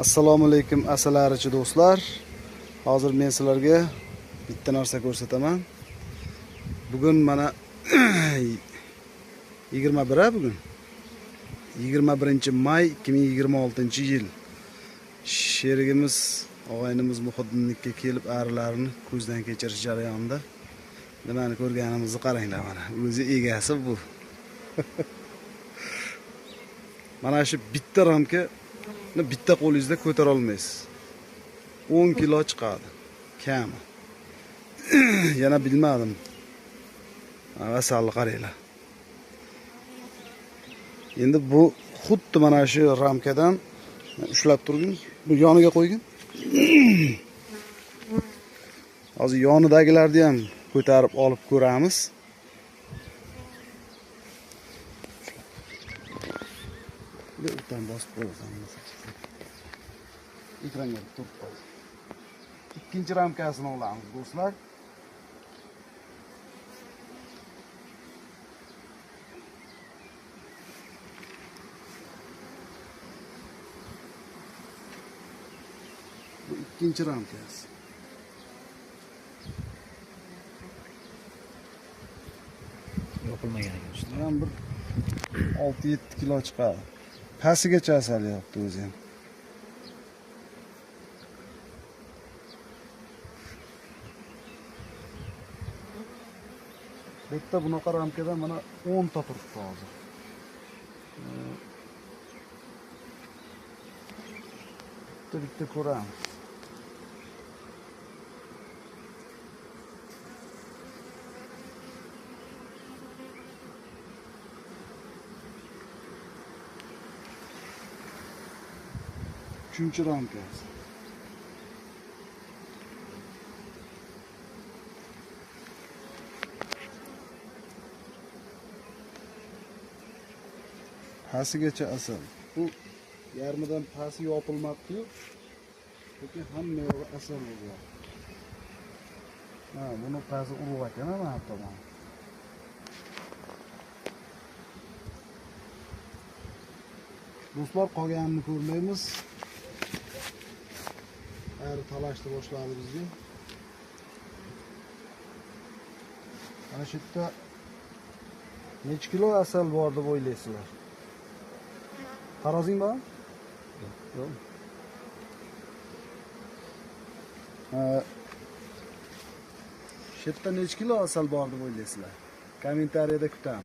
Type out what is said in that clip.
Assalomu alaykum asalarichi do'stlar. Hozir men sizlarga bitta narsa ko'rsataman. Bugun mana 21 bugun. 21 may 2026-yil. Sherigimiz, og'aynimiz Muhiddinnikka kelib arilarni ko'zdan kechirish jarayonida nimani ko'rganimizni qaranglar mana. O'zi egasi bu. Mana shu bitta ramka bitta qo'lingizda ko'tara olmaysiz. 10 kilo chiqadi kami. Yana bilmadim. Asalni qaranglar. Endi bu xuddi mana shu ramkadan ushlab turgin, bu yoniga qo'ygin. Hozir yonidagilarni ham ko'tarib olib ko'ramiz. O'tdan bosib qo'yasan. Ekranga turib qoldi. Ikkinchi ramkasini olamiz do'stlar. Bu ikkinchi ramkasi. Yopilmagan ekan usta. Ham bir 6-7 kilo chiqadi. Pastigacha asal yopdi o'zi ham. Bu yerda bunaqa ramkadan mana 10 ta turibdi hozir. Bitta bitta ko'ramiz. Uchinchi ramkasi. Pastigacha asal. Bu yarmidan pasti yopilmabdi-yu, lekin hamma yog'i asal bo'ladi. Ha, buni pasti urug' ekan, mana bu tomon. Do'stlar, qolganini ko'rmaymiz. Ari talashni boshladi bizga. Mana shu yerda necha kilo asal bor deb o'ylaysizlar? Tarozing bormi? Yo'q. Shu yerda necha kilo asal bor deb o'ylaysizlar? Kommentariyada kutamiz.